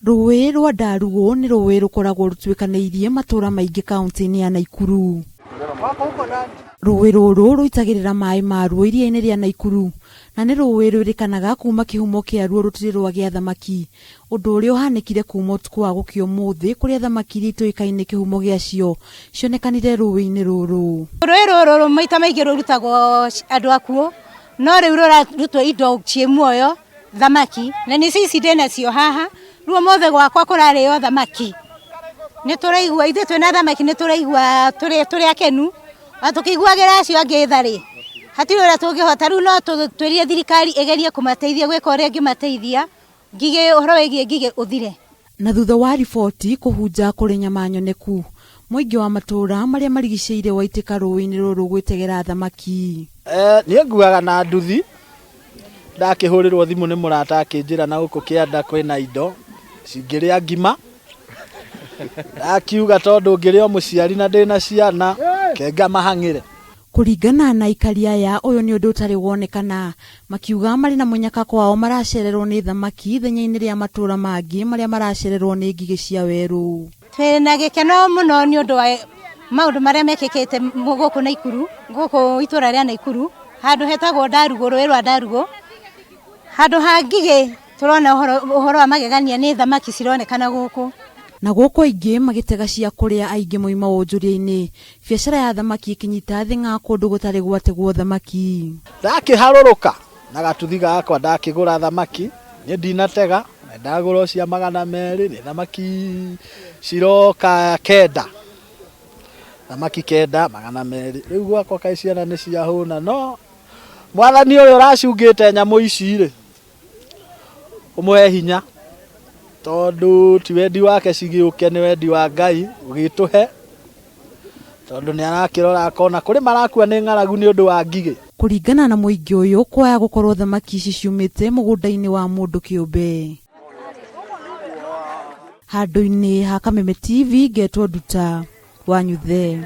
Rũĩ rwa Ndarugu nĩ rũĩ rũkoragwo rũtuĩkanĩirie matũũra maingĩ kaunti-inĩ ya Naikuru. Rũĩ rũrũ rũitagĩrĩra maĩ maruo iria-inĩ rĩa Naikuru na nĩ rũĩ rwĩrĩkanaga kuma kĩhumo kĩaruo rũtirĩ rwagĩa thamaki, ũndũ ũrĩa ũhanĩkire kuma ũtukũ wa gũkĩa ũmũthĩ kũrĩa thamaki iria itũĩkaine kĩhumo gĩacio cionekanire rũĩ-inĩ rũrũ. Rũĩ rũrũ maita maingĩ rũrutagwo andũ akuũ, no rĩu rũrarutwo indo ciĩ muoyo, thamaki, na nĩcio ici ndĩnacio haha, rĩu ũmũthĩ gwakwa kũrarĩo thamaki. Nĩ tũraigua ithuĩ twĩna thamaki nĩ tũraigua tũrĩ akenu, ona tũkĩiguagĩra acio angĩ tha rĩ, hatirĩ ũrĩa tũngĩhota, rĩu no twĩrire thirikari ĩgerie kũmateithia gwĩka ũrĩa ĩngĩmateithia, ngigĩ, ũhoro wĩgiĩ ngigĩ ũthire. Na thutha wa riboti kũhunja kũrĩ nyama nyoneku, mũingĩ wa matũũra marĩa marigicĩirie waitĩka rũĩ-inĩ rũrũ gwĩtegera thamaki. Niĩ nguaga na nduthi, ndakĩhũrĩrwo thimũ nĩ mũrata akĩnjĩra na gũkũ kĩanda kwĩna indo cingĩrĩa ngima, ndakiuga tondũ ngĩrĩ o mũciari na ndĩna ciana, kenga mahang'ĩre. Kũringana na aikari aya, ũyũ nĩ ũndũ ũtarĩ wonekana, makiuga marĩ na mũnyaka kwao maracererwo nĩ thamaki ithenya-inĩ rĩa matũra mangĩ marĩa maracererwo nĩ ngigĩ cia werũ. Twĩna gĩkeno mũno nĩ ũndũ wa maũndũ marĩa mekĩkĩte gũkũ Naikuru, gũkũ itũra rĩa Naikuru, handũ hetagwo Ndarugũ, rũĩ rwa Ndarugũ, handũ ha ngigĩ tũrona ũhoro wa magegania nĩ thamaki cironekana gũkũ. Na gũkũ aingĩ magĩtega cia kũrĩa aingĩ moima wonjoria-inĩ, biacara ya thamaki ĩkĩnyita thing'a kũndũ gũtarĩ gwategwo thamaki. Ndakĩharũrũka na gatuthi gakwa ndakĩgũra thamaki, niĩ ndinatega, na ndagũra o cia 200, nĩ thamaki ciroka kenda, thamaki kenda 200, rĩu gwakwa kaĩ ciana nĩ ciahũna, no mwathani ũrĩa ũracungĩte nyamũ ici rĩ, ũmũhe hinya, tondũ ti wendi wake cigĩũke nĩ wendi wa Ngai ũgĩtũhe, tondũ nĩ arakĩrora akona kũrĩ marakua nĩ ng'aragu nĩ ũndũ wa ngigĩ. Kũringana na mũingĩ ũyũ, kwaya gũkorwo thamaki ici ciumĩte mũgũnda-inĩ wa mũndũ kĩũmbe. Handũ-inĩ ha Kameme TV ngetwo Nduta Wanyuthe.